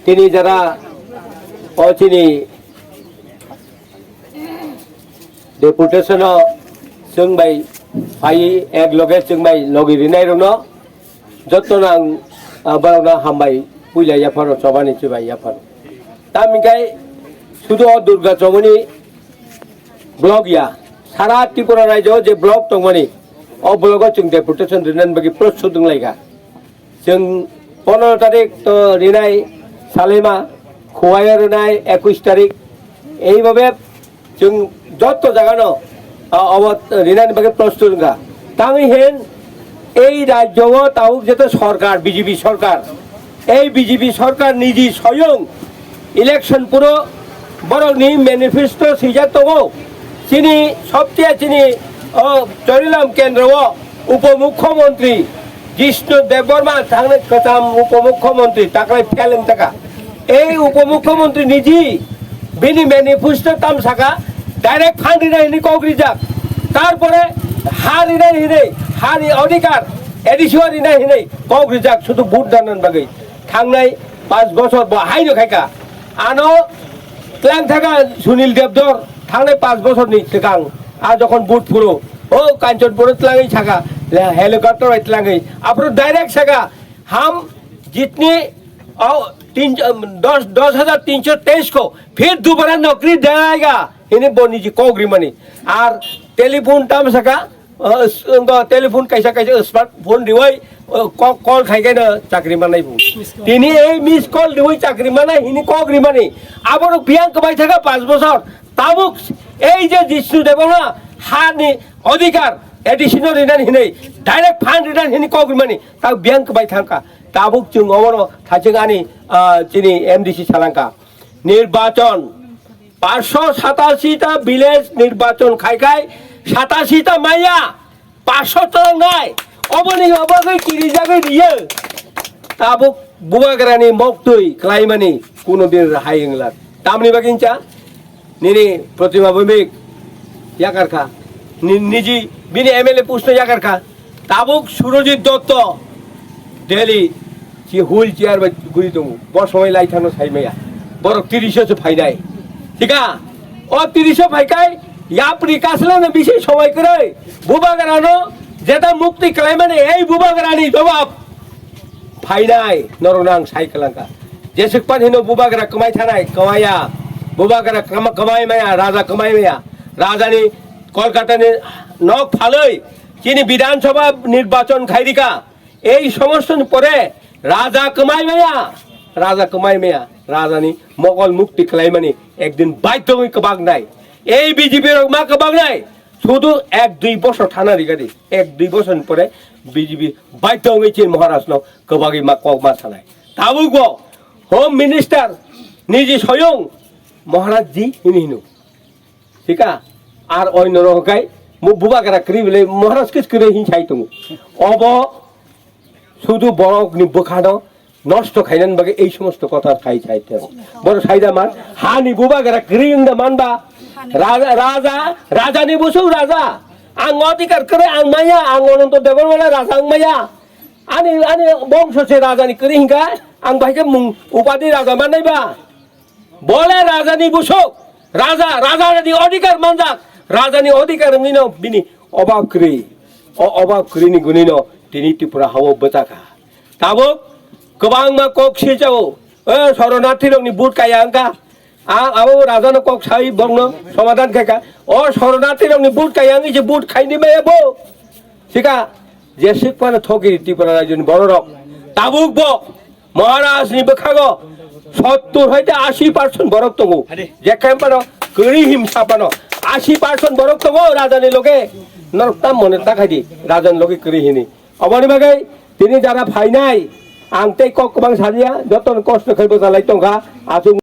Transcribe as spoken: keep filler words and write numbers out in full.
Tini jara o chini deputation o chwng bai phai ek loge chwng bai logi rinai rokno jotto nang, ah, borokno hambai puila yapharo chobani chibai yapharo. Tamni kai sudu o Durga chomoni block ya, sara Tripura rajyo je block tongmani o block o chwng deputation rinani bagwi prostut wnglaikha. Chwng pondro tarik to rinai Salima, Khowai rinai ekush tarik. Eibabe chwng jotto jagano, ah, obo rinani bagwi prostut wngkha. Tangwi hen ei rajyo o tabuk jeto sorkar, B J P sorkar, ei B J P sorkar niji soyong election puro borokni manifesto swijak tongo. Chini sobcheye chini o Charilam kendro o Upomukhyamantri Jishnu Debbarma thangnai kwcham Upomukhyamantri taklai fail wng taka. Ei Upomukhyamantri niji bini manifesto tam saka direct fund rinai hini kok rijak. Tarpore ha rinai hini, hani odhikar A D C o rinai hini kok rijak sudu vote danan bagwi. Thangnai panch bochor bo haino khaika. Ano tlang thaka Sunil Debdor thangnai panch bochor ni swkang a jokhon vote phuru o Kanchanpur o tlangwi saka, le helicopter bai tlangwi aphuru direct saka ham jitni o tin, dos, dos hajar tinso teis ko phir dobara nokri dega hini bo niji kok rimani. Ar telephone tam saka, uh, s-, uh, telephone kaisa kaisa smartphone riwai, uh, ko-, call khai khai no chakri manai bu. Tini ei miss call riwai chakri manai hini kok rimani. Aboro biyang kwbai thaka panch bochor. Tabuk ei je Jishnu Debbarma hani odhikar A D C no rinani hinui direct fund rinani hini kok rimani. Tabuk biyang kwbai thangka. Tabuk chwng obono thaching ani, ah, chini M D C salangka. Nirbachon, paanch sho satashi ta village nirbachon khai khai satashi ta maya, paanch sho tongnai, oboni obagwi kirijagwi riyo. Tabuk bubagrani moktwi klaimani kuno din hai wngla. Tamni bagwi cha nini Protima Bhowmik yakarkha, ni-, niji bini M L A post no yakarkha. Tabuk Surojit Dotto Delhi si wheel chair bai guri tongo. Bo somoi lai thangno sai maya. Borok tirish o se phainai. Thika? O tirish o phaikai yapri kasla no bisi somoi kwrwi. Bubagra no jeta mukti kalaimani ei bubagra ni jobab phainai norok no ang sai kwlangkha. Jeswk pan hino bubagra kwmai thanai, kwmaiya. Bubagra kwma-, kwmai maya, raja kwmai maya. Raja ni Kolkata ni nok phalwi chini Bidhan Sabha nirbachon khairika. Ei somosto ni pore raja kwmai maya, raja kwmai maya, raja ni mokol mukti kwlaimani ekdin baidhyo wngwi kwbaknai. Ei B J P rok ma kwbaknai, sudu ek dui bosor thana rigadi, ek dui bosor ni pore B J P baidhyo wngwi chini Maharaj no kwbagwi ma kok ma sanai. Tabuk bo Home Minister niji soyong Maharaj ji hini hino. Thika? Ar oino rok kai mu bubagra kwrwi bwle Maharaj kis kwrwi hin sai tongo. Obo sudu borok ni bwkhano nosto khainani bagwi ei somosto kotha khai sai tongo. Borok sai da man, hani bubagra kwrwi wng da man ba? Raja, raja, raja ni busuk raja. Ang odhikar kwrwi ang maya, ang Ananto Debbarma raja ang maya. Ani, ani bongso se raja ni kwrwi hinka, ang bai khe mung upadi raja mannai ba? Bole raja ni busuk, raja, raja ni odhikar manjak, raja ni odhikar wngwi no bini obab kwrwi. O obab kwrwi ni guni no tini Tripura hao bwchakha. Tabuk kwbangma kok sijao, e, shoronarthi rok ni vote kaya wngkha. A, abo raja no kok sai bongno somadhan khaikha. O shoronarthi rok ni vote kaya wngwi se vote khaini maya bo. Sika, jeswk phano thokiri Tripura rajyo ni borok rok. Tabuk bo Maharaj ni bwkhago sottur hoite ashi percent borok tongo. Jekhai phano kwrwi himsa phano ashi percent borok tongo raja ni loge. Norok tam mone ta khai di, raja ni loge kwrwi hini. Oboni bagwi tini jara phainai, ang tei kok kwbang salia, jotono kosto khai bwchalai tongkha, aswk.